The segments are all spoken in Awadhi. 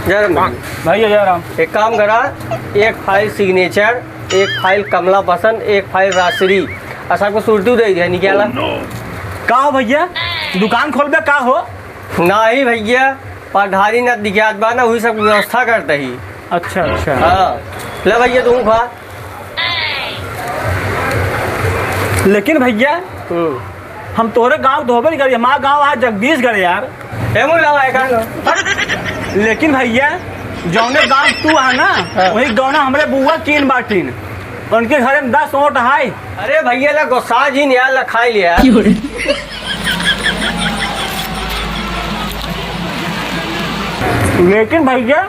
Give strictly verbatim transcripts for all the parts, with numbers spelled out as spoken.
जय राम भैया। भैया, जय राम। एक काम करा, एक फाइल सिग्नेचर, एक फाइल कमला पसंद, एक फाइल राजश्री, असा को सुरती दे दिया, निकाला। का हो भैया, दुकान खोलबे का हो? नाही भैया, पधारी न दिखात बा ना, वही सब व्यवस्था करते ही। अच्छा, अच्छा। हाँ, ले भैया, तू खा। लेकिन भैया, हम्म। हम तोहरे गाँव के तो होबे नहीं करी, हमारा गाँव है जगदीशगढ़ यार। ए मुल्ला भाई का? लेकिन भैया, जौने गाँव तू है ना, हाँ। वही गाँव ना हमरे बुआ कीन बाटिन। उनके घरे में दस ओट है। अरे भैया, ला गुस्सा जी नियाल ला खाई लिया। लेकिन भैया,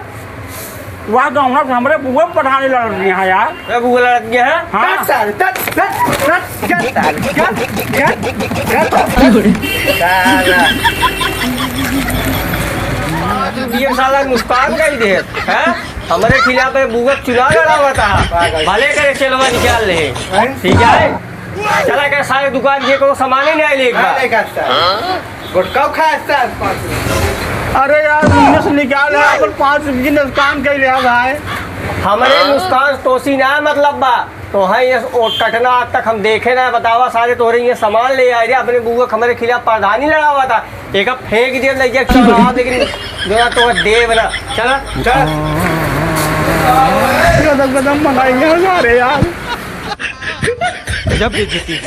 वह गौना से हमरे बुआ पठाने लड़त गए हैं यार। ए, बुआ लड़त गए हैं? हाँ। चल साले, चल, चल, चल, चल साले, चल, चल, चल। साला। आज ये साला नुकसान कर दे, हैं? हमरे खिलाफ ये बुआ चुनाव लड़ावा था। भले करे चेलवा निकाल ले। हैं? ठीक है? चला के सारे दुकान के को सामान ही नहीं लेके बा। नहीं करता। गुटखा खाए साहब, पाँच रुपये। अरे यार, बिजनेस निकाल है, अपन पाँच रुपये की नुकसान कर लिया भाई। हमरे नुकसान तोसी ना मतलब बा, तो है ये ओ कटना आज तक हम देखे ना। बतावा सारे तोरे ये सामान ले आए रे, अपने बुआ के हमरे खिलाफ प्रधानी लड़ावा था, एक फेंक दिया ले जाके चौराहा, लेकिन जो ना तो देव ना। चला, चल। गदम गदम मंगाएंगे सारे यार। जब बेइज्जती।